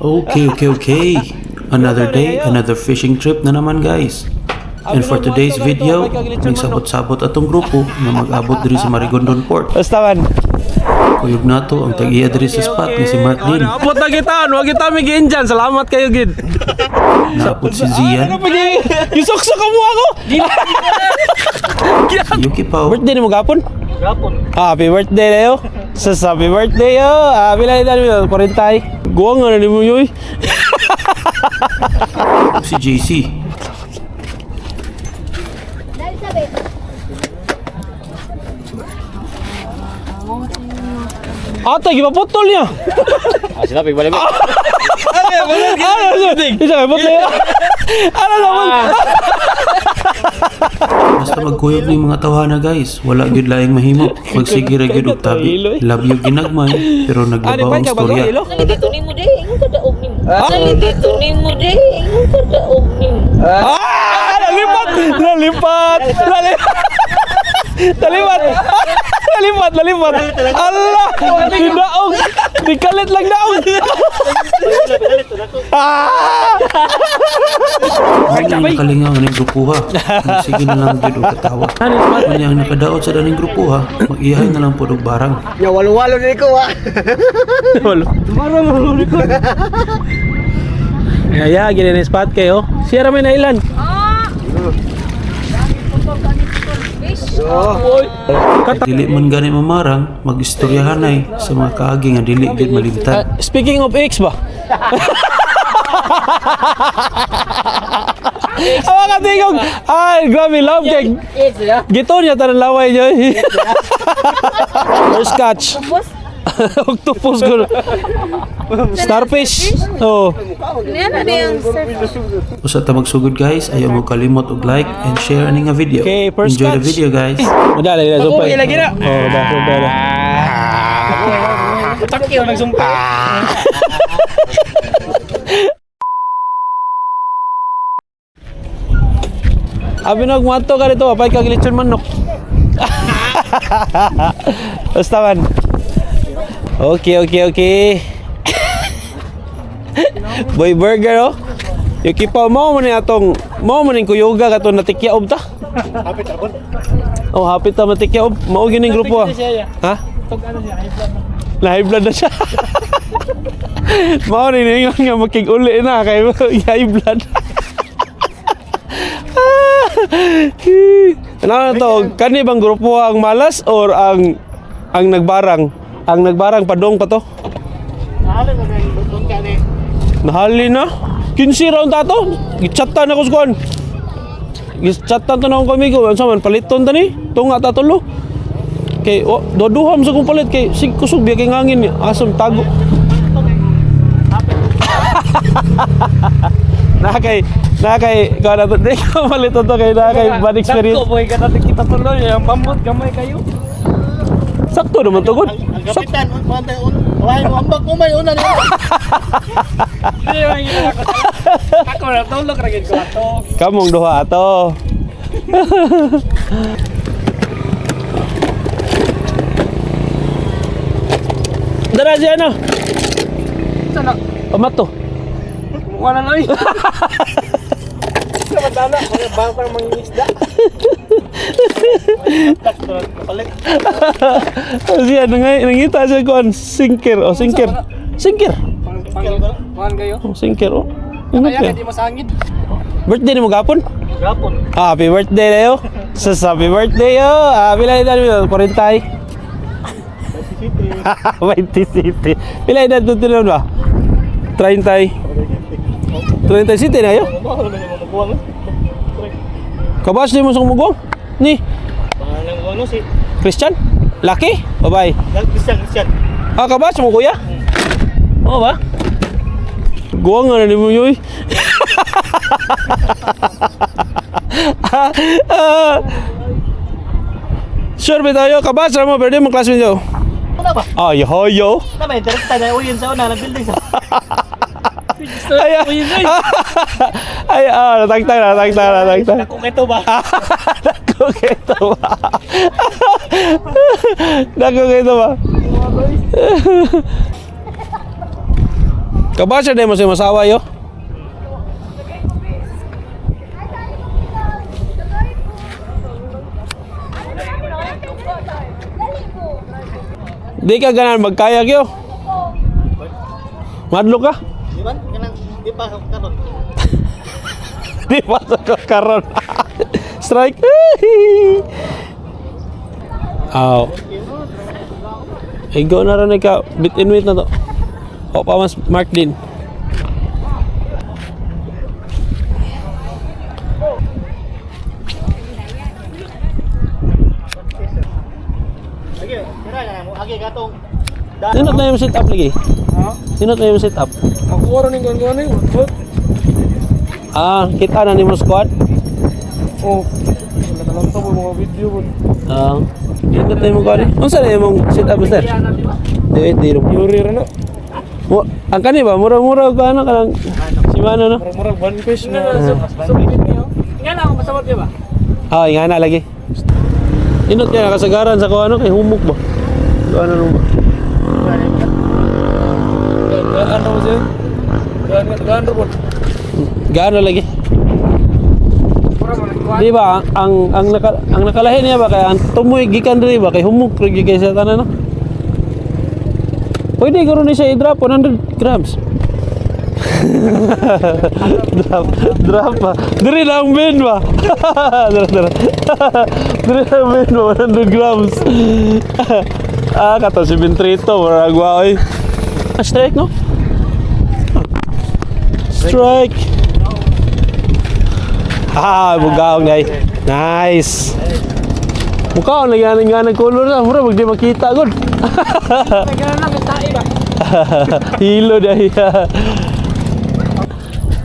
Okay. Another day, another fishing trip na naman, guys. And for today's video, nagsabot-sabot atong grupo nga mag-abot diri sa Marigondon Port. Basta man. Kuyog nato ang tag-iya diri sa spot ni si Mark Lin. Abot na kita, wag kita mi dyan. Salamat kayo gid. Naapot si Zian, Pagi gisuksok ka mo ako. si Yuki Pao, Birthday ni mo gapon? Gapon. Happy birthday na yo. Sa happy birthday yo. Ah, pila edad mo? 40. Guwang nga na nimo yoy. ug si JC. Ate, gipaputol niya. Ah, sinabi, balik. Ano, isa putol. Ano naman? Basta magkuyog ni mga tawhana, guys, wala gyud laing mahimo. Magsige ra gyud og tabi. Love you ginagmay, pero naglabaw ang storya. Dali dito nimo de, ingon ka daog nimo. Dali dito nimo de, ingon ka daog nimo. Ah, nalipat, nalipat, nalipat. Nalipat. Nalipat, nalipat. Allah, di daog. Di kalit lang daog. Ah! Ano ang nakalingaw ng grupo ha? Magsige na lang gyud og katawa. Unya ang nakadaot sa daning grupo ha, mag-iyahay na lang pod og barang. Ya walo-walo na ko ah. Walo. Ya, gini na spot kayo. Siya ra may nailan. Oy. Dili man gani mamarang, magistoryahanay sa mga kaagi nga dili gyud malimtan. Speaking of ex ba? Awa ka tingog. Ay, grabe love kay. Gito niya tanan laway niya. First catch. Octopus ko. Starfish. Oh. Niya na diyang Usa ta magsugod guys, ayaw mo kalimot og like and share ani nga video. Okay, first Enjoy the catch. video, guys. Madala lagi na sumpay. lagi na. Oh, da sumpay na. Takyo, nagsumpa. Abi nagmato ka dito, apay kag lechon manok. Basta man. Okay. Boy burger oh. Yuki pa mo man ni atong mo man ning kuyuga kato natikyaob ta. Hapit ako. Oh, hapit ta matikyaob. Mao gyud ning grupo ah. Ha? Na high blood na siya. Mao ni ningon nga makig-uli na kay high blood. Ano na to? Kani bang grupo ang malas or ang nagbarang? Ang nagbarang padong pa to? Nahali na. 15 round ato. Gichatan ako sa kuan. Gichatan to na akong kamigo. Ano man paliton ta ni? Tunga ta tulo. Kay oh, duduham sa kong palit kay sig kusog biya kay ngangin asam tago. Na kay na kay ko na to di ko malito to kay na kay bad experience. Dako, boy, ka natin kita tuloy. Ang pambot, gamay kayo. Sakto naman to gud. Ang kapitan, wahay mo ambag mo may una niya. Hindi, may gina ako. Ako na, tulog ra gid ko ato. Kamong duha ato. Dara siya ano? Sana, Pamato. wala na eh. Sa madala, wala ba pa mga isda? Kapalit. Siya nangita siya kuan sinker oh sinker. Sinker. Pang kayo. Oh, sinker oh. Ano Kaya kaya? di masangit. Birthday ni mo gapon? Gapon. Happy birthday na yo. Sa happy birthday yo. Ah, pila edad mo? 40. 27. Pila edad to tinon ba? 30. 37 na yo. Kabas di mo sa kumugong? Ni Pangalan si Christian? Laki? Bye-bye. Christian, Christian. Ah, kabas mo kuya? Oo ba? Guwang nga na ni mo yoy. Sure ba tayo? Kabas mo, pero di mo classmate yo. Ano ba? Ay, hoyo. Tama, direkta na uyin sa una, nag-building sa. Ay, ay, ay, ah, natagtag, natagtag, natagtag. Ako kito ba? Dako kito ba? Dako kito ba? Kabasa din mo si masawa yo. Di ka ganan magkayak yo. Madlo ka? Di ba? Kanang di pa karon. Di pa sa karon. Strike. Aw. Igo na rin ka. Bit in wait na to. O pa mas mark din. Agi, tira na mo. Agi katong Sinot na yung sit up lagi? Sinot na yung sit up? Ako ro ning gani what? Ah, kita na ni mo squad. Oh. Wala na lang to mga video mo. Ah, sinot na yung kuan. Unsa na imong sit up, mister? Di di ro. Yuri ra na. Mo, ang kani ba mura-mura ka ano kanang si Mano no? Murag one piece na. Nga na ako pasabot di ba? Ah, nga na lagi. Inot kaya nakasagaran sa ko ano kay humok ba? Ano nung ba? Ano mo siya? Gaan gaan ro. Gaano lagi? Di ba ang nakalahi niya ba kay ang tumoy gikan diri ba kay humok ra gyud kay sa tanan no? Pwede guro ni siya i-drop 100 grams. Drop, drop pa. Diri lang bin ba? Dira, dira. Diri lang bin ba 100 grams. Ah, kato si Bentrito, murag wa oy. Ah, strike no? Strike. Ah, bugaong day. Nice. Mukha lagi nga nga color na, mura magdi makita gud. Ganun lang tae ba? Hilo day.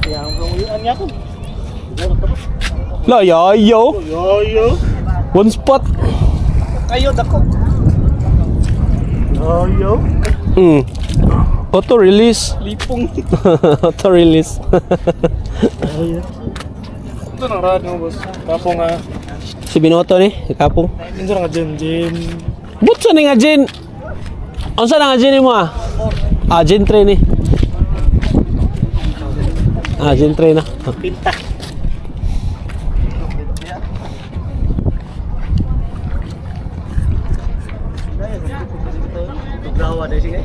Yang niya ko. La yayo. Yo yo. One spot. Kayo dako. Yo yo. Auto release. Lipong. Auto release. Ito nang rad mo boss. Kapo nga. Si Binoto ni, kapong. Ito nga gym gym. Butsa ni nga gin. Unsa na nga gin mo ah? Ah, gin 3 ni. Ah, gin 3 na. Pinta. Lawa dai sige.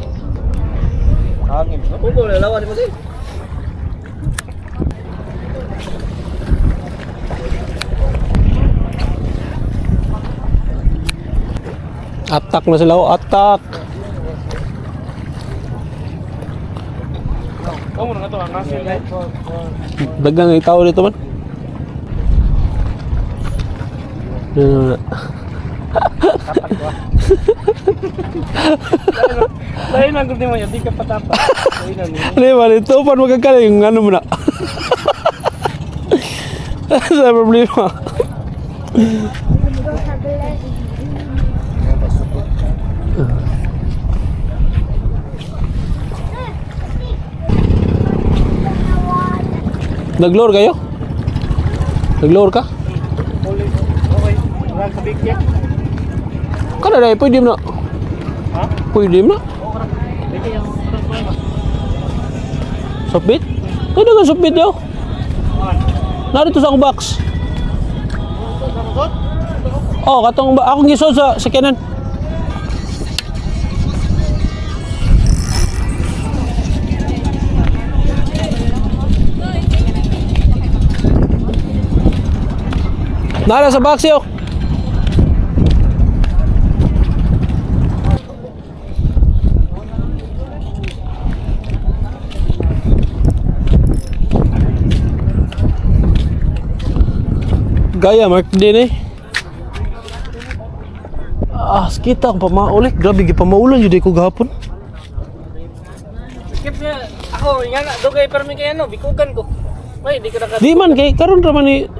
Hangin. Kuko lawa di mo sige. Attack na sila oh, attack. Kamu na nga to ang asin eh. Dagang ay tao dito man. Ano na. Lain ang gud mo di ka patapa. Lain ang. Ano ba dito? Paano magkakala yung ano mo na? Sa problema. Naglor kayo? Naglor ka? Okay. Rang sa bigyan. Kada na, pwede mo na. Ha? Pwede mo na. Supit? Pwede ka supit yo. Narito sa akong box. Oh, katong ba akong gisod sa kanan. Nara sa box yo. Gaya Mark din eh. Ah, kita ang pamaulit. Grabe, gipamaulan yun ko gahapon. Skip niya. Ako nga na dugay permi kay ano bikugan ko. May di ko naka Di man kay karon ra man ni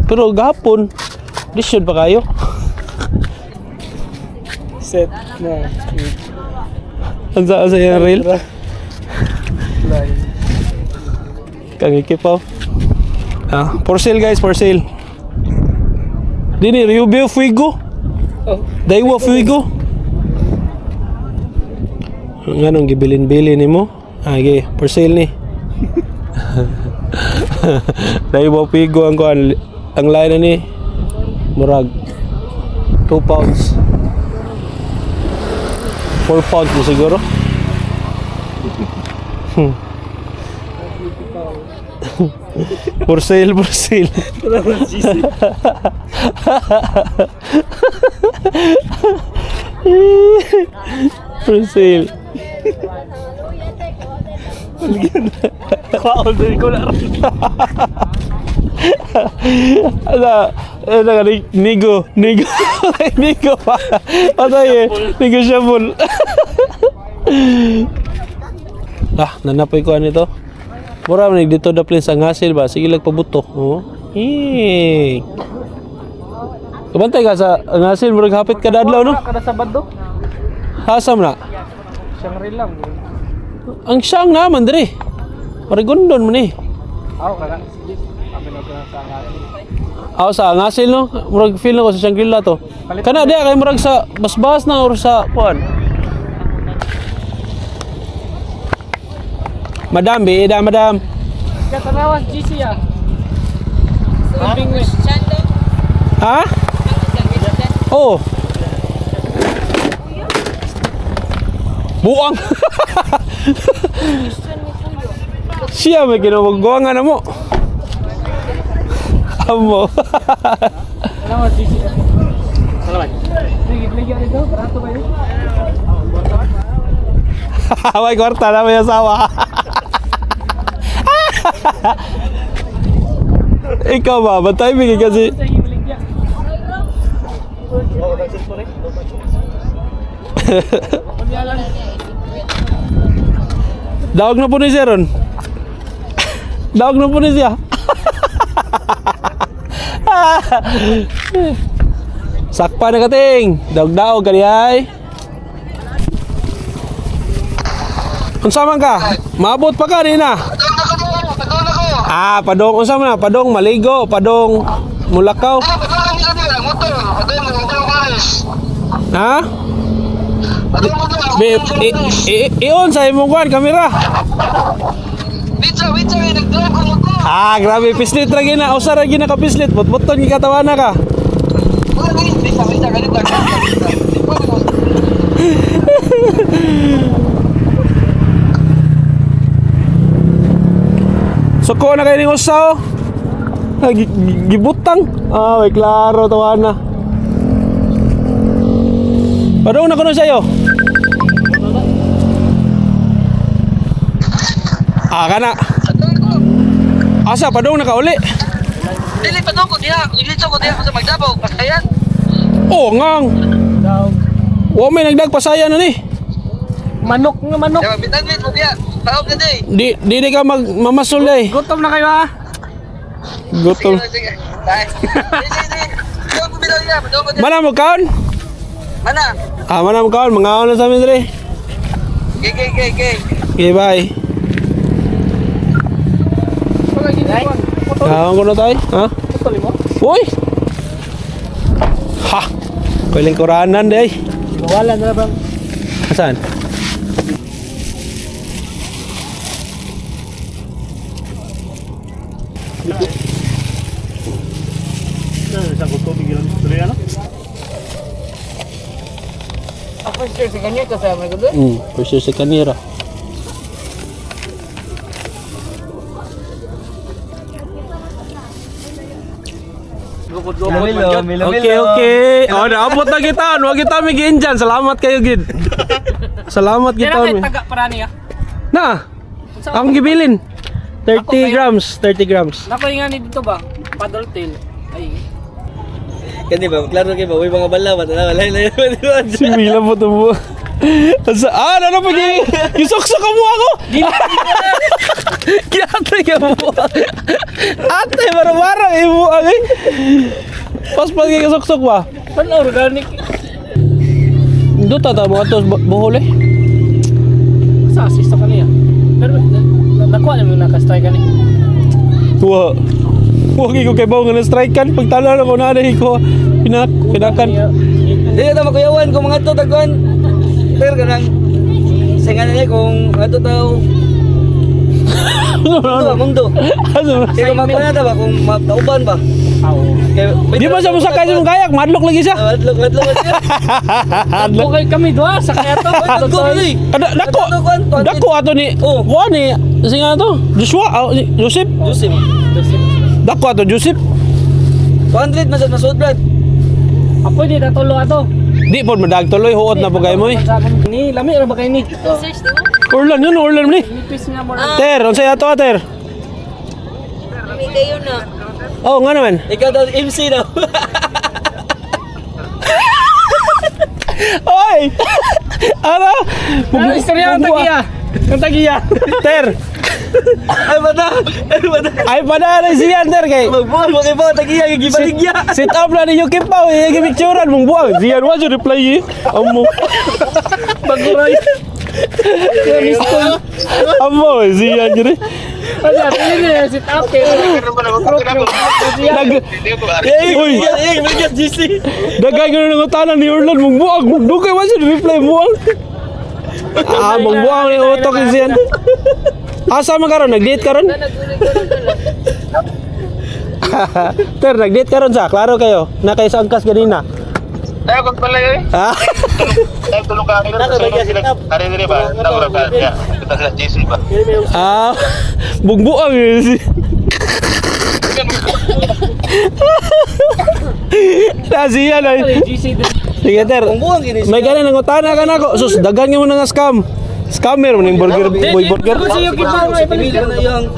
pero gahapon disyon pa kayo. set na. Ang sa yung reel. Lain. Kang ikipaw. Ah, for sale guys, for sale. Dini Ryubio Fuego. Oh. Daiwa Fuego. Nganong gibilin-bilin nimo? Ah, okay. For sale ni. Dahil mo pigo ang kuan. Ang lain na ni murag 2 pounds. 4 pounds mo siguro. For sale, for sale. For sale. Kwaon din ko na. Ano, ano, nigo, nigo, nigo pa. Patay eh, negotiable. Ah, nanapoy ko ano ito. Mura man dito da place ang hasil ba? Sige lang pabuto. Oh. Eh. Kabantay ka sa ang hasil, murag hapit ka dadlaw no? Kada Sabado. Hasam na. Shangri-La. Ang siyang naman dire. Marigondon man eh. Ako kana. Sige. Kami na ko sa ngasin. Ako sa ngasil no, murag feel na ko sa Shangri-La to. Kana diya kay murag sa basbas na or sa kuan. Madam, bida madam. Katanawan GC ah. Christian daw. Ha? Ang Christian. Oo. Buang. Siya may kinumagawa na mo. Amo. Tanawan GC. Salamat. Sige, bigyan dito. Barato ba yun? May kwarta na may asawa. Ikaw ba? Ba't tayo bigay kasi? Sige, bigyan. Dawag na po ni siya ron. Dawag na po ni siya. Sakpa na kating. Dawag-dawag kani ay. Unsa man ka? Maabot pa ka nina. Padong na ko padong na ko. Ah, padong unsa man na? Padong maligo, padong mulakaw. Ah, padong lang nila nila, motor. Padong, motor pares. Ha? Padong motor. Be, i-on sa imong kuan kamera. Witsa, witsa, eh, nag-drive ko motor. Ah, grabe pislit ra gina. Usa ra gina ka pislit. Bot-boton gikatawa na ka. Wala, witsa, witsa, ganito, ganito, ganito. Suko na kayo ning usa oh. Ah, gibutang. Ah, may klaro tawa na. Padung na kuno sa'yo. Ah, kana. Padong ko. Asa padung na ka uli. Dili, padong ko diha. Dili ko diha sa Magdabaw. Pasayan. Oh, ngang. Wa may nagdagpasaya na ni. Manok nga manok. Diba, bitan mo diha. Tawag na di. Di di di ka mag mamasol ay. Gutom na kayo ah. Gutom. Sige, sige. Ay. Sige, sige. Padong ko bilang diha, padong ko diha. Mana mo kaon? Mana? Ah, mana mo kaon? Mangaon na sa amin dre. Gay, gay, gay, gay. Okay, bye. Kaon ko na tayo. Ha? Putol mo. Uy! Ha! Piling kuranan day. Wala na bang. Saan? Ako sure sa kanya kasama ko doon. For sure sa kanira. Milo, Milo, Okay, okay. Oh, naabot na kita. Huwag kita may dyan. Salamat kayo, gid. Salamat Kaya kita. kay taga para niya. Na! Akong gibilin. 30 grams, 30 grams. Nako nga ni dito ba? Paddle tail. Ay. Kani ba, klaro kay ba, uy mga bala ba, wala, wala, wala. Si Mila po ito po. Sa, ah, ano pa Gisukso ka mo ako! Ginatay ka mo. Ate, marang-marang imo ang eh. Paspas kay kasuksok ba? Pan organic. Duta ta mga tos buhol eh. Sa assist ka niya. Pero nakuha na mo naka-strike ka ni. Wa. Wa ko kay bawo nga na-strike kan pagtala na ko na ko pinak pinakan. Dili ta makuyawan kung mga to tagkuan. Pero kanang sa nga nila kung ato taw Mundo ba, mundo. Asa man? Kaya makuha na ba kung mauban ba? Kaya, Di ba siya musakay sa mong kayak? Madlok lagi siya. Madlok, madlok siya. Dako kay kami duha sa kaya to. Dako ni. Kada dako. Dako ato ni. Oh. Kuha ni si nga to. Joshua, ah, si Joseph. Joseph. Dako ato Joseph. 200 man sa masud brad. Apoy di tatulo ato. Di pod madag tuloy huot na pugay mo eh. Ni lami ra ba kay ni? Search di mo. Orlan yun, orlan ni. Nipis nga mo. Ter, unsay ato ah, ter? Kami kayo na. Oh, nga naman. Ikaw daw MC daw. Oy! Ara! Ano istorya ang tagiya? Ang tagiya. Ter, Ay bada. Ay bada. ay padala siya ter kay. Magbuhat mo kay ba tagiya gibaligya. Sit up na ninyo kipaw, eh, gipicturan mong buwag. Siyan wa jud reply eh. Amo. Baguray. Amo siyan jud. eh. Wala, dili ni sit up kay. Nag Uy, Ay, baligya GC. dagay ko na nangutanan ni Orlan mong buwag. Mong dugay wa jud reply mo. Ah, mong buwag ni utok ni siyan. Asa man karon nag-date karon? Naguli ko na lang. Ter, nag-date karon sa. Klaro kayo. Na kayo sa angkas ganina. Tayo kung pala eh. Ah. Tayo tulong ka kanina. Sa sila. Ari diri ba? Nagura ka. Ya. Kita sila JC ba? Ah, bugbuang eh. Nasiyan ay. GC din. Sige, ter. Kung buwang gini. May ganin nangutana ka nako. Sus, dagan nga mo na nga scam. Scammer mo ning burger, boy burger. Ko si Yuki pa nga ibalik. Pili na yung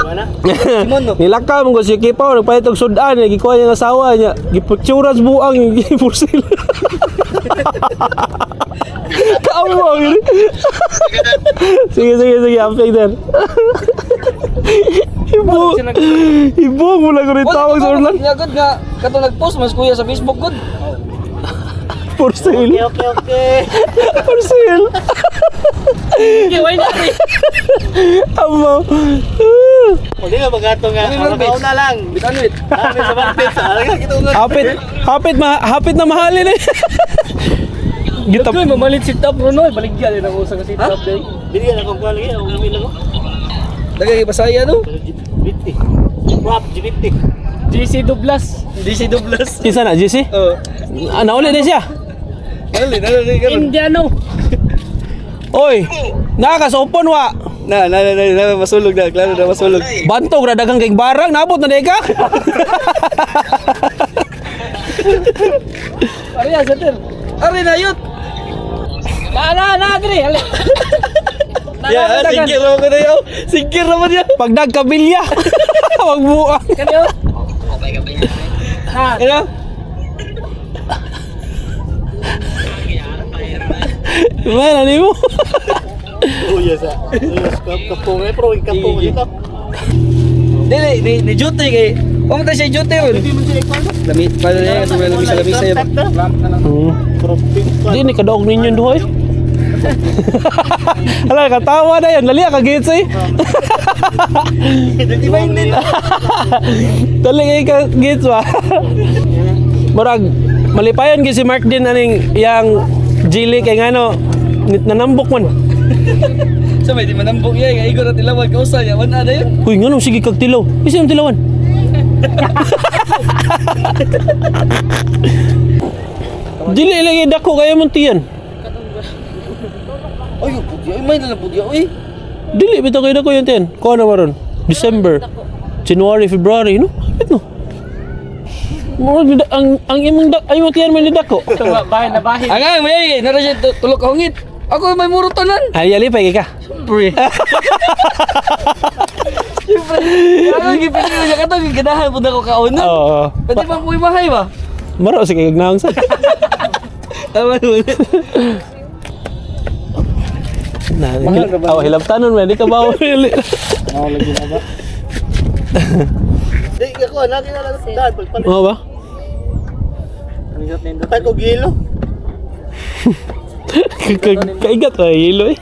Simon no. Nilakaw mo ko si Kipaw, nagpalit og sudan, gikuha niya ang asawa niya. Gipicturan sa buang, gipursil. Kaamo yun. Sige, sige, sige, apik din. Ibo, ibong mo lang ko rin tawag sa Orlan. Nyagod nga kato nag-post mas kuya sa Facebook gud. For sale. Okay, okay. For sale. Okay, why not? Amo. Kami na lang. Bitanwit. Hapit, hapit, ma hapit na mahalin eh. Gitap. Dagkoy mamalit sit up Ronoy, baligya din ako sa sit up day. Dagay basaya no. GC Dublas. DC Douglas. Isa na, GC? Oh. Ah, nauli na siya. Dali, dali karon. Indiano. Oy, nakasopon wa. Na, na, na, na, na, masulog na, klaro na masulog. Bantog ra daghang kay barang nabot na di ka. Ariya sa ter. Ari na yun. Na na na diri. Ali. Na, Ya, na, dagan. singkir naman ko na yun. Singkir naman yan. Pagdag kabilya. Wag buang. Kani oh. Na. Ano? Man, ano mo? Dili, ni, ni Jute kay. Pumunta siya Jute ron. Lami, paano na yan? Lami sa lami sa'yo. Di ni kadaog ninyo duhoy. Hala, katawa na yan. Lali ka gits eh. Di ba hindi na? Dali kay ka gits ba. Murag malipayon gyud si Mark din aning iyang jili kay ngano nanambok man. Sa may di manambok yan. Kaya igor at ilawan. Kausa niya. Wala na yun. Uy, ngano sige kag tilaw. Isa yung tilawan. Dili lagi dako kayo mong tiyan. Ay, pudya. Ay, may nalang pudya. Uy. Dili bitaw kayo dako yung tiyan. Kuha na maron. December, January, February, no? Hapit no. Murag ang imong dak ay imong tiyan man ni dako. Bahin na bahin. Ang nga, may. Nara siya tulok kahungit. Ako may murutonan. Ay, alipay kay ka. Siyempre. Siyempre. Ako gipili na siya katong ganahan po na ko kaonan. Oo. Pwede ba po imahay ba? Maro sige kag naong sa. Tama naman. Na, oh, hilabtanon man di ka ba? Di ako na kinala sa dad pagpalit Oo ba? ko gilo. Kaigat ka hilo eh.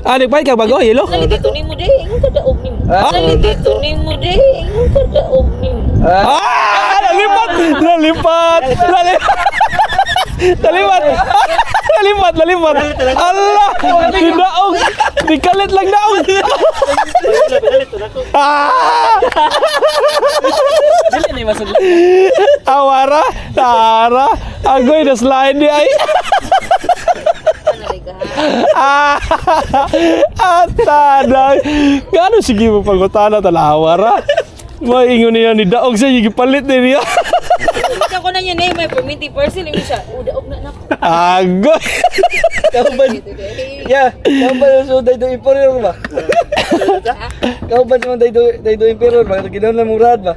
Ah, nagpalit ka bago hilo? Dali dito nimo de, ingon ka daog nimo. Dali dito nimo de, ingon ka daog nimo. Ah! Nalipat! Nalipat! Nalipat! Nalipat! Nalipat! Nalipat! Allah! Di daog! Di kalit lang daog! Ah! Dili na masud. Awara, tara. Agoy na slide di ay. Ano ka ha? Ah! Atana. Gano sige mo pangutana tala awara. Maingon niya ni daog sa gipalit ni niya. Kita ko na niya na may perminti person yung siya. Oh, daog na nako. Agoy. Kauban. Yeah, kauban so daydo emperor ba? Kauban sa mga daydo daydo emperor ba? Ginawa na mong rad ba?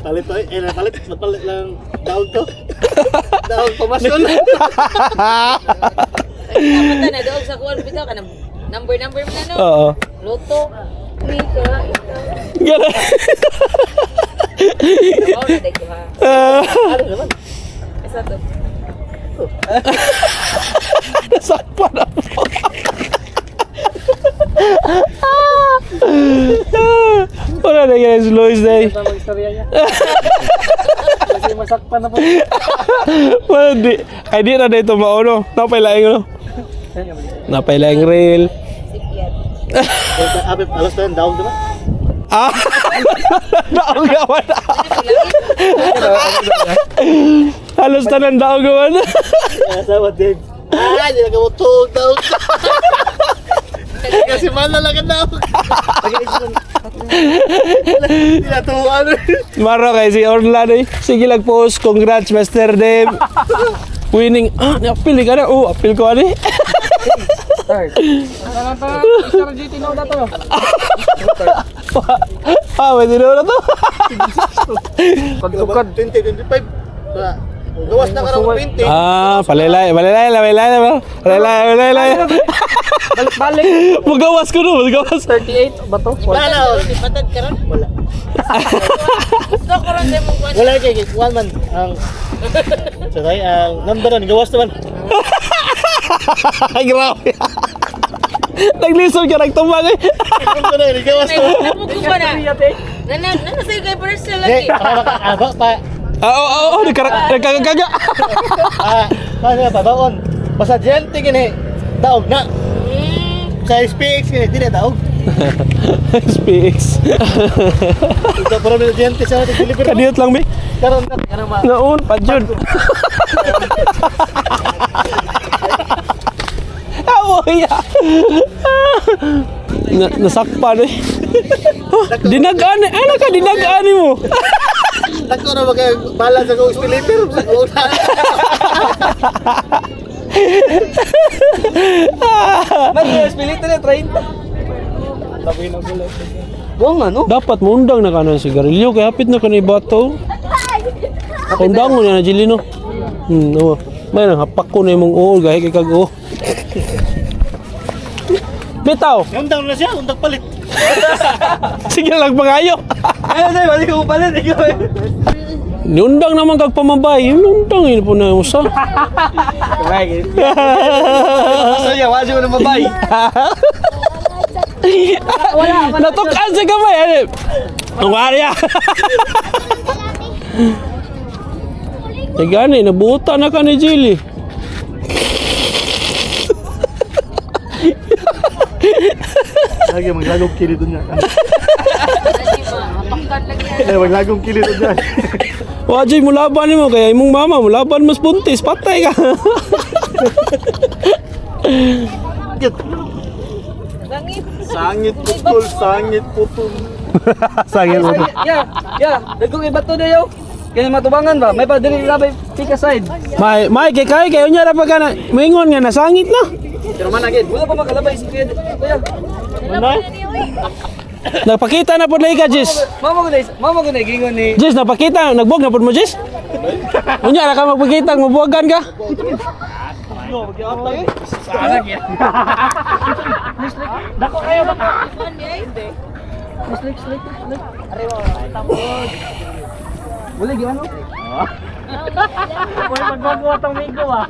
Palit to eh, napalit, napalit lang daog to. Daog pamasyon. Dapat na daog sa kuan bitaw ka number number mo na no. Oo. Loto. Mika, ikaw. Gano. Trabaho na dahil ko ha. Ah, Asa to? Nasakpan na po. Wala na guys, Lois day. Tama istorya niya. Kasi masakpan na po. Wala di. Ay di na dito maono. Napailaing no. Napailaing rail. Sipyat. Ape, alas to yan, daog diba? Ah! Daog gawan. Halos tanan daog gawan. Asawa din. Ah, di na ka tuog daog. Kasi mahal na lang ang daog. Di na tuwan. Maro kay si Orlan eh. Sige lang post. Congrats, Master Dave. Winning. Ah, appeal ka na. Oh, appeal ko ani. Tara tara, Mr. GT na to. Ah, pwede na to. Pagtukad. 20, 25. Wala. Gawas na ka raw 20. Ah, palelay, palelay, palelay, palelay, palelay. Balik balik. Magawas ko no, magawas. 38 ba to? Wala na. Patad ka ron? Wala. Gusto ko ron sa imong kuan. Wala kay kay one man ang Sakay ang number one gawas naman. Grabe. Naglisod ka nagtumang eh. Number one gawas May naman. nabuko pa na. Nana nana sa'yo kay person Eh, lagi. para maka aba pa. Ah, oo, oo, oo, nagkakagaga. Ah, paano pa baon. Basta gente gini daog na. Sa SPX gini di na daog. SPX. Ito pero na gente sa deliver. Kadiyot lang, be. Karon na karon ma. Naon, padyod. Amoy ya. Na, nasakpan eh. Huh, dinagaan eh. Ano ka, dinagaan mo? Dako na ba kay balance ako deliver sa una. Man, spilito na 30. Buong ano? Dapat mundang na ka ng sigarilyo kaya hapit na ka na ibato. Undang mo na na Jilino. Oo. May nang hapak ko na imong uol gahi kay kag oo. Bitaw, Undang na siya, undang palit. sige lang pangayo. Ano na, balik ko palit ikaw eh. Niundang naman kag pamabay, niundang yun po na usa. Kamay. So yeah, wala siya na mabay. Natukan sa kamay. Ano? Ang warya. Gani, nabuta na ka ni Jilly. Lagi maglagong kili doon niya. Mapaktan lagi. Eh, maglagong kili doon niya. Wajay, mulaban mo kaya imong mama, mulaban mas buntis, patay ka. Langit. Sangit putol, sangit putol. Sangil mo. Yeah, yeah. Dagkong iba to dayo. Kaya matubangan ba? May pa dili labay pick aside. May, may, kay kay, kayo niya pa ka na, maingon nga, nasangit na. Pero man agad. Wala pa makalabay si Kuya. Kuya. Nagpakita na po ka, Jis. Mama ko na, mama ko na gingon ni. Jis, napakita, nagbuwag na po mo, Jis. Unya, na ka magpakita, mabuwagan ka. Wala gi ano? Uy, magbago atong migo ah.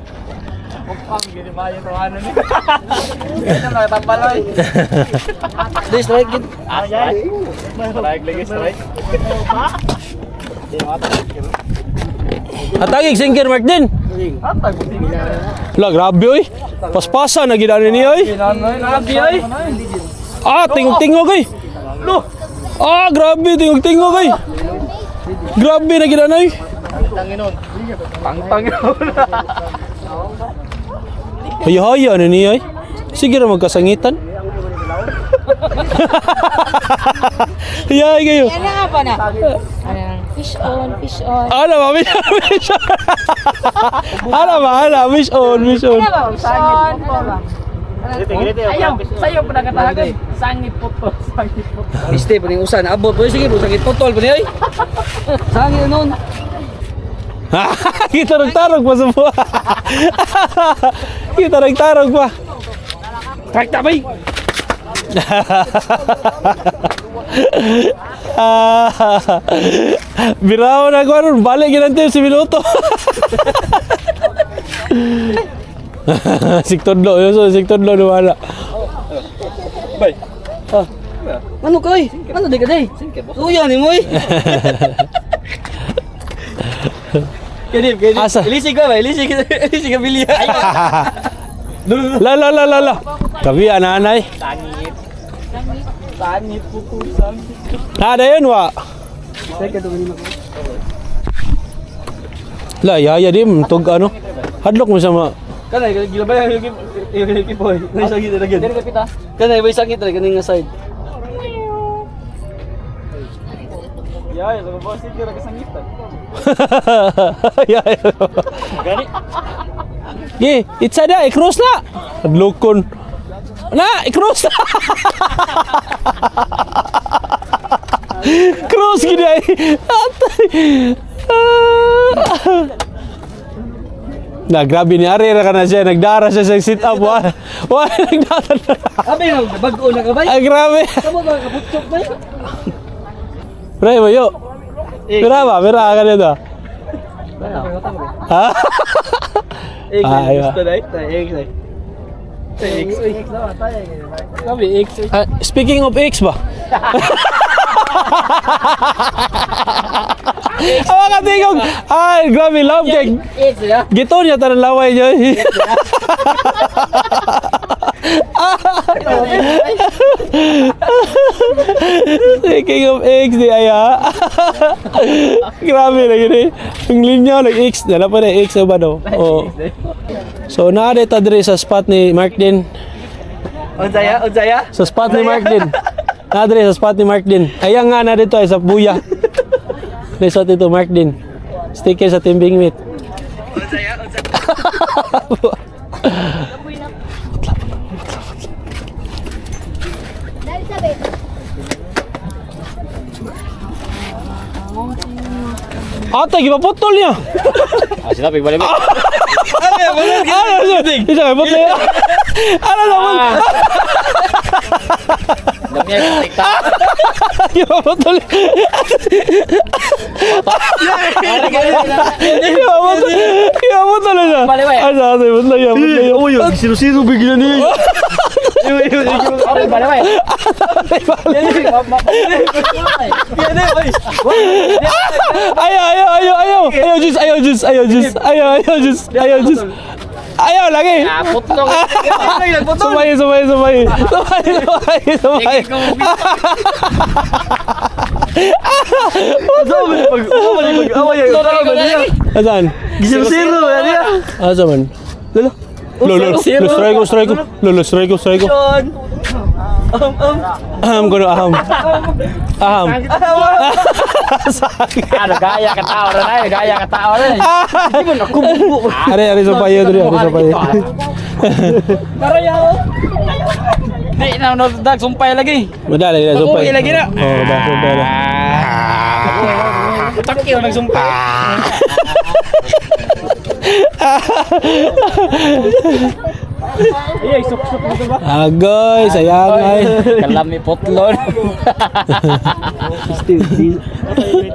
Upang gini mayo tawanan ni. Ito na tambaloy. Di strike gid. Strike lagi strike. Atagig, sinker mark din. La, grabe oy. Paspasa na gid ani niya oy. Grabe ay. Ah, tingog-tingog oy. Ah, grabe tingog-tingog ay. Grabe na ginanay. Pangpang. Haya-haya na niya ay. Sige ra magkasangitan. Hayay kayo. Ano nga pa na? Ano? Fish on, fish on. Ano ba? Wish on, wish on. Ano ba? Ano? Wish on, wish on. Ano ba? Fish on. Ano ba? Ayaw, sa'yo pa nagkatahagan. Sangit po to, sangit po. Este pa ning usan abot po sige po sakit putol pa ni oy. Sangit nun. Kitarog-tarog pa sa buwa. Kitarog-tarog pa. Tagtabay! Ah, biraw na ko aron balik ginante si minuto. Siktodlo, yun so siktodlo wala. Bay. Ah. Ano kay? Ano di ka day? Suya ni mo oy. Kini, kini. Asa? Ilisig ka ba? Ilisig, ilisig ka bilya. La la la la la. Kabi ananay. Sangit po sangit. Na dayon wa. La yaya di tug ano. Hadlok mo sa ma. Kanay gilabay yung yung yung boy. Nay sangit na gyud. Dili ka pita. Kanay bay sangit ra kaning nga side. Ya, ya, sa sige ra kasangitan. Yaya. Gani. Ye, itsa da i-cross na. Hadlokon. Na, i-cross na. Cross gid ay. Atay. Ah. Na grabe ni Ari ra ka na siya nagdara siya sa sit up wa. Wa nagdara. Na. Abi na bag-o na ka bay. Ay grabe. Kamo ba kaputsok bay? Pre, mayo. Mira ba, mira ka nito. Ha? X, Ah, aywa. gusto na eh. X, eh. X, oy. Sabi X. Ah, speaking of X ba? Awa ka tingog. Ay, grabe love kay. X, ya. Gito niya tanan laway niya. Speaking of X, di aya. Grabe na gini. Ang linya nag X, dala pa na X ba no? Oo. So naa ta diri sa spot ni Mark din. Unsaya, unsaya. Sa spot ni Mark din. Naa diri sa spot ni Mark din. Ayan nga na dito ay sa buya. Resort dito Mark din. Sticker sa timbing meat. Ate, gipaputol niya. Ah, sila pig balik. Ano, ano, isa kay putol. Ano naman? Dami ang TikTok. Gipaputol. Gipaputol. Gipaputol na siya. Balik, balik. Ano, ate, putol, gipaputol. Uy, sino-sino bigla niya. Balik, balik. Ayaw, ayaw, ayaw, ayaw. Ayaw, juice, ayaw, juice, ayaw, juice. Ayaw, ayaw, juice, ayaw, juice. Ayaw, lagi. Ah, putlong. Sumay, sumay, sumay. Sumay, sumay, sumay. Asan? Sino-sino ba niya? Asa man? Lolo. Lolo, Zero. strike ko, strike ko. Lolo, strike ko, strike ko. Sean. Aham ko no, aham. Aham. Sakit. Ano, gaya ka tao na eh. Gaya ka tao na eh. Are, are sa payo, are, are sa payo. Di na, no, dag, sumpay lagi. Madali na, sumpay. Pag-uwi lagi na. Oo, ba, sumpay na. Takyo, nagsumpay. Ay, suksok mo ba? Agoy, sayang ay. Kalami potlon.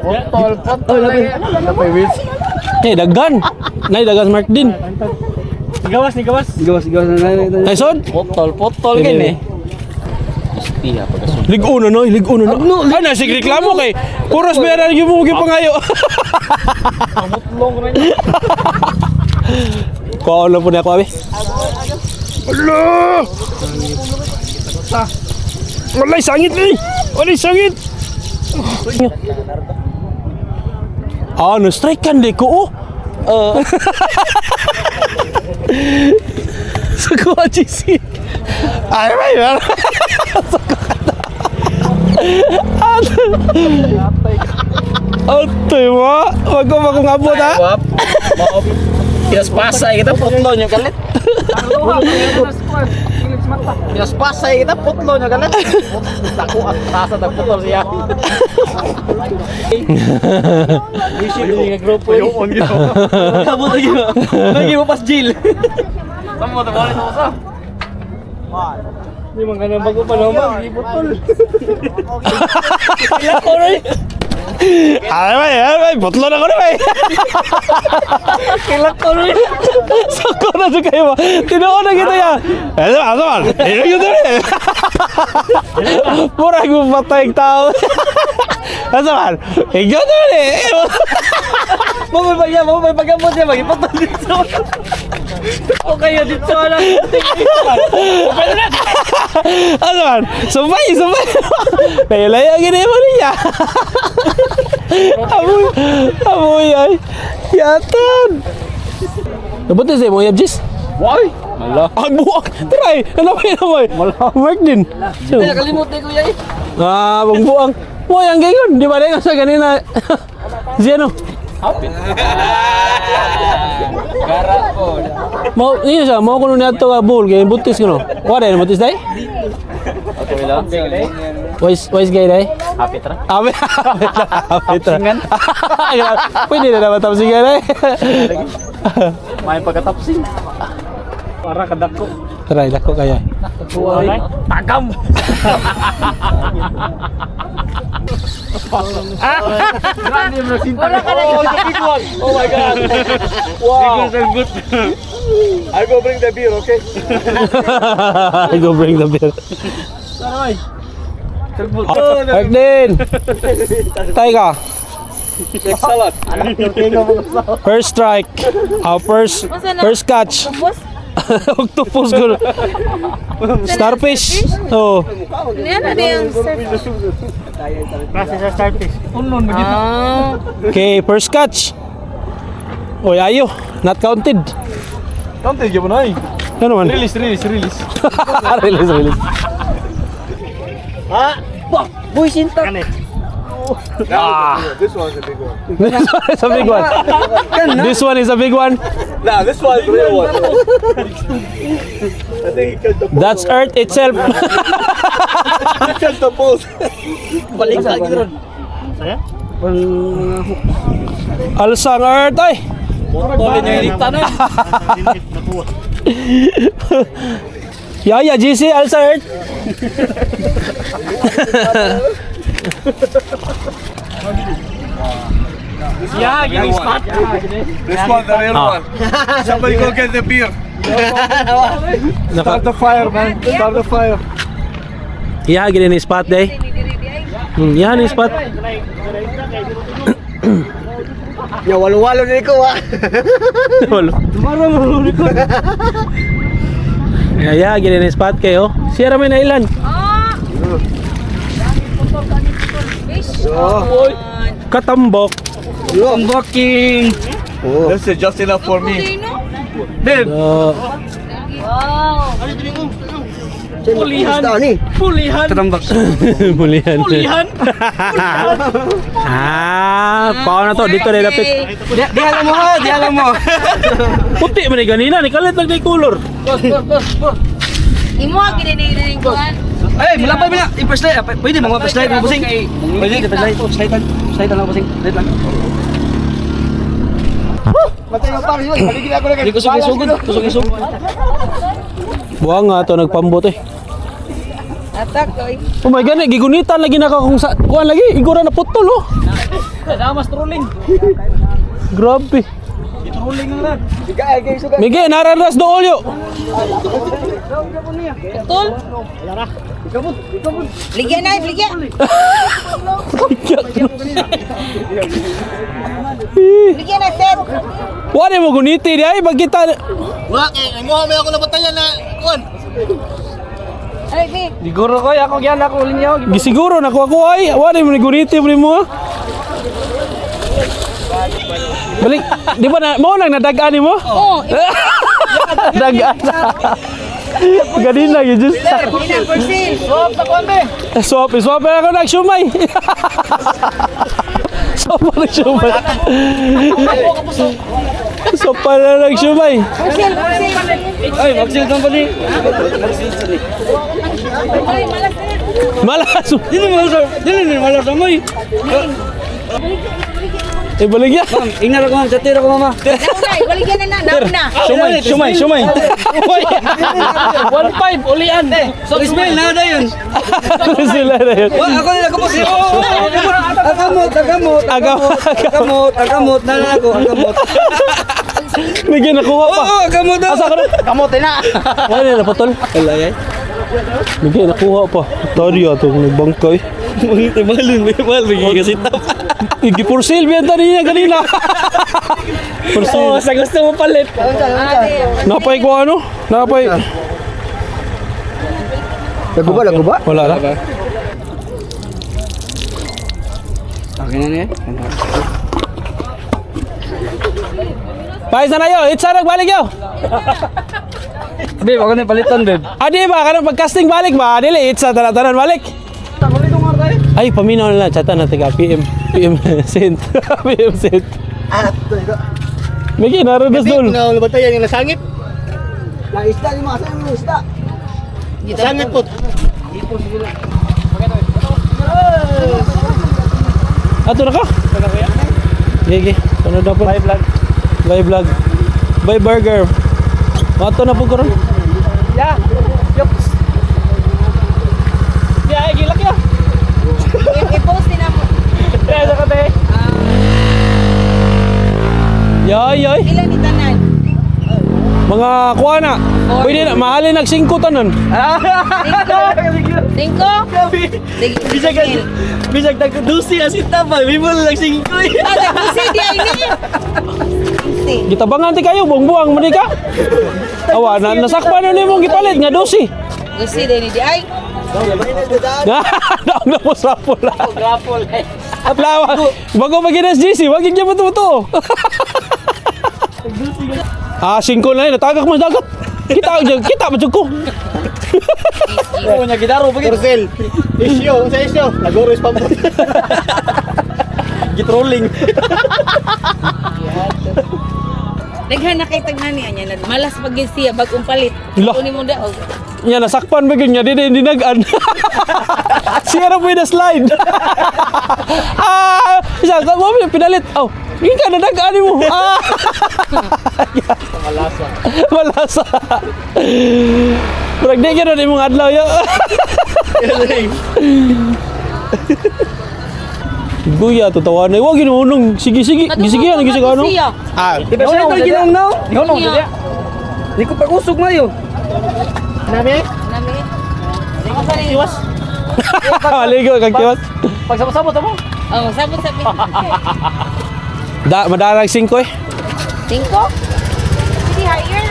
Potol, potol. Eh, dagan. Nay, dagan Mark din. Gawas ni gawas. Gawas, gawas na na. na. Ay, son. Potol, potol gini. Ligo na noy, ligo na no. Ay, nasig reklamo kay. Puros bayaran yung mo pangayo. Kuha lang po na ako, abi. Ala! Walay, sangit ni! Wala sangit. Ah, no strike kan di ko oh. Sa kuha GC. Ay, ay, ay. Sa kuha na. Atoy mo. Wag ko makong abot ha. Pinaspasay kita putlo nyo kalit. Pinaspasay kita putlo nyo kalit. Dako ang tasa ng putlo siya. Grupo yung on yun. Kabot lagi mo. Lagi mo pas jail. Tamo tamo ulit sa. Di man ganang bago pa naman, giputol. Ay, ay, ay, ay, putlo na ko na, ay. Kilak ko rin. Sa kuha na sa kayo. Tinuon na kita ya. Eh, asa man? Eh, yun na rin. Murag mo patay ang tao. Asa man? Eh, yun na rin. Mo may bagya, mo may pagamot siya magiputol dito. O kayo dito ala. Asa man? Sabay, sabay. Layo-layo, gini mo niya. Amoy, amoy ay. Yatan. Nabuti sa imong yabjis? Why? Mala. Ang buwak. Try. Ano ba yun? Work din. So, Nakalimot ko yay. ah, buang buang. Mo yang gayon, di ba na sa ganina? Si ano? Gara po. Mau niyo siya, mau kuno niadto ka bull kay butis kuno. Wa dai butis dai? Okay lang. Wise wise gay dai. Happy tra. Abe, abe tra, abe tra. Pwede na naman tapsingan dai. May pagkatapsing. Para kadako. Try dako kaya. Tagam. Wala ka na. Oh, the big one. Oh my God. Wow. Big one. I go bring the beer, okay? I go bring the beer. Work din. Tay ka. Check salad. First strike. Ah, first first catch. Boss, Octopus ko. Starfish. Oh. niya na din yung surf. Klase sa starfish. Unon mo Ah. Okay, first catch. Oy, ayo. Not counted. Counted gyud na. Ano man? Release, release, release. Release, release. Boy sinta. Ah. This one's a big one. This one is a big one. This one is a big one. Nah, this one's real one. I think he killed the That's Earth itself. He killed the boat. Balik sa ron. Alsang Earth ay. Putol niya ilita na. Yaya, GC, Alsa Earth. Yeah, gini spot. This one, the real one. Somebody go get the beer. Naka, Start the fire, man. Start the fire. iya, gini ni spot day. Iya ni spot. Ya walo-walo ni ko ah. Walo. Ya, ya, gini ni spot kayo. Siya may nailan. Ah. Fish. Katambok. Unboxing. This is just enough for me. Sino? Uh, Wow. Pulihan. Pulihan. Tambak. Mulihan. Pulihan. Ah, paano na to? Dito na lapit. Di, di alam mo ha, di alam mo. Puti man ni ganina, ni kalit lang ni color. Boss, boss, boss, boss. Imo ang gininiling kuan. Ay, mula pa mula. I-first light. Pwede mga first light mo busing. Pwede first light. Slide lang. Slide lang busing. Slide lang. Matay mo pa, yun. Paligid ako na Hindi ko sugod, kusog isugod. Buwang nga to nagpambot eh. Atak oy. Oh my god, gigunitan lagi na ka kung sa kuan lagi, igora na putol oh. Damas trolling. Grabe. Trolling lang. Miguel, nararas do olyo. Tol. Ligya na, ligya. Ligya na, set. Wala mo guniti di ay bagita. Wala kay mo may ako napatayan na kuan. Ay, bi. Siguro ko, ako yan, ako linyaw. Gisiguro na ko ako ay. Wala mo ni guniti mo nimo. Ah. Balik, di ba na mo nang nadagaan nimo? Oh, Dagaan. Ganina gyud just. ina for sale. Swap sa kuwan, be. Swap, swap na ako nagsiumay. Swap na nagsiumay. Swap pa na nagsiumay. For sale, for sale. Ay, magsil kang pali. Ay, malas na. Malas. Dili mo sa dili ni malas amoy. Eh, balik ya. Ma'am, ingnar ako ma'am, chatira ko mama. Nauna, baligyan na na, nauna. Siumay, siumay, siumay. 1.5, ulian. So, Ismail na dayon. Sila na yun. Wa ako nila ko po. Akamot, akamot, akamot, akamot, akamot, na na ako, akamot. Bigyan, nakuha pa. Oo, akamot. Asa ka na? Kamote na. Wala na, naputol. Wala ay. Bigyan, nakuha pa. Tari ato kung nagbangkay. Mga malun, may mal bigay kasi tap. Igi for sale, biyanta niya kanina. For Oo, sale. sa gusto mo palit. Napay ko ano? Napay. Lago ba, lago ba? Wala na. Okay na niya. Pais na na yo. It's nagbalik yo. Babe, ako na palitan, babe. Adi ba kanang pagcasting balik ba? Dili it's tanan balik. Ay, paminaw na lang. Chata na tiga. PM. PM sent. PM sent. Ah, ito, ito. Miki, naroon dul. Na ba tayo yung nasangit? Na isda yung mga saan yung isda. Nasangit po. Ato na ka? Gigi, panood na po. Bye, vlog. Bye vlog. Bye burger. Ato na po karon. Ya. Yoks. Ya, ay, gilak ya. I-post din mo. Ya, sa kate. Yoy, yoy. Pila ni tanan? Mga kuha na. Pwede na, mahalin nag 5 tanan. Cinco? Cinco? Sige, Bisag bisag tag dusi asin tapa, may mo lang singko. Ah, tagdusi di ay ni. Dusi. Gitabangan ti kayo, buang-buang man di ka. Awa, na, nasakpan na nimo gipalit nga 12. Dusi di ni di ay. Daog na mo sa pula. Grapple, eh. Lawa. Bago pa ginas GC, wag gyud mo to. Ah, 5 na yun. Natagak mo sa dagat. Kita, kita ba ko? Oo, nya gidaro pagit. Porcel. Isyo, sa isyo. Lagoro is pambot. Gitrolling. Daghan na kay tagnan niya niya. Malas pag yun siya bagong palit. Lah. Kunin mo daog. Nya nasakpan ba gyud nya di di dinagan. Siya ra po na slide. Ah, isa ka mo pinalit. Oh, yun ka nadagaan mo. Ah. Malasa. Malasa. Murag di gyud imong adlaw yo. Guya to tawanay. Wag ginuunong. Sige sige, sige ano sige ano. Siya. Ah, Di ba siya ginong no? Yun, Niya. Di ko pag-usog mayo. Nami? Nami. Ako sa rin. Maligo kag tiwas. Pag sabot-sabot mo. Oh, sabot sabi. Da madarag 5 eh. Cinco? Hindi higher.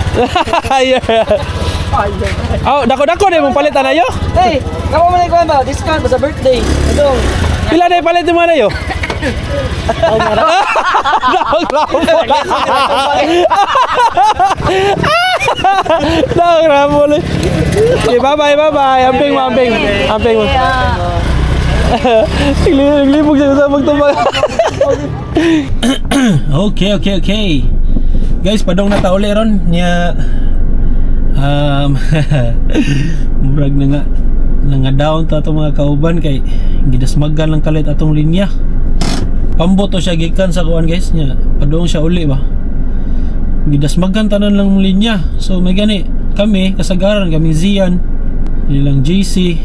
Yeah. Oh, dako-dako na imong palit anayo. Hey, kamo man ikaw ba? Discount ba sa birthday? Adong. Pila na ipalit mo na yo? Daog rapol. Daog rapol. Okay, bye-bye, bye-bye. Amping mo, amping. Amping mo. Naglibog siya sa magtubag. Okay. Guys, padong na ta uli ron niya murag na nga nga down ta atong mga kauban kay gidasmagan lang kalit atong linya. Pambot to siya gikan sa kuan guys niya. Padung siya uli ba. Gidasmagan tanan lang linya. So may gani kami kasagaran kami Zian ilang JC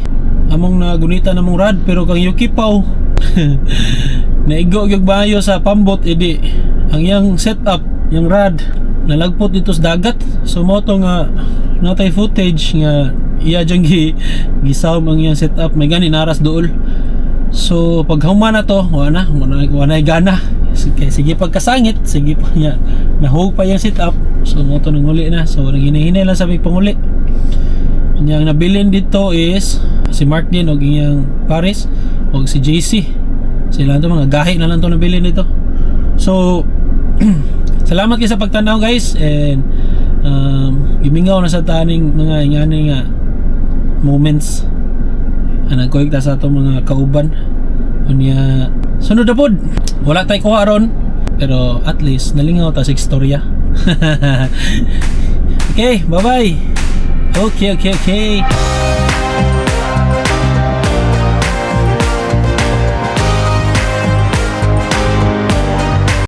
among nagunita namong rad pero kang Yuki Pau naigo gyud bayo sa pambot idi ang iyang setup yung rad nalagpot dito sa dagat, so mo to nga natay footage nga iya diyang gi gisawm ang iyang setup, may gani naras dool. So pag human na to, wala na, wala, wala na gana. Sige, sige pagkasangit, sige pa niya. Nahug pa yung setup. So mo to nanguli na. So naghinay-hinay lang sa may panguli. Unya, ang nabilin dito is si Mark din og iyang Paris og si JC. Sila to, mga gahi na lang to nabilin dito. So salamat kayo sa pagtanaw, guys, and gimingaw na sa taning mga ingani nga moments. Nagkuhig ta sa atong mga kauban. Unya, sunod na pod. Wala tay kuha ron, pero at least nalingaw ta sa istorya. Okay, bye bye. Okay.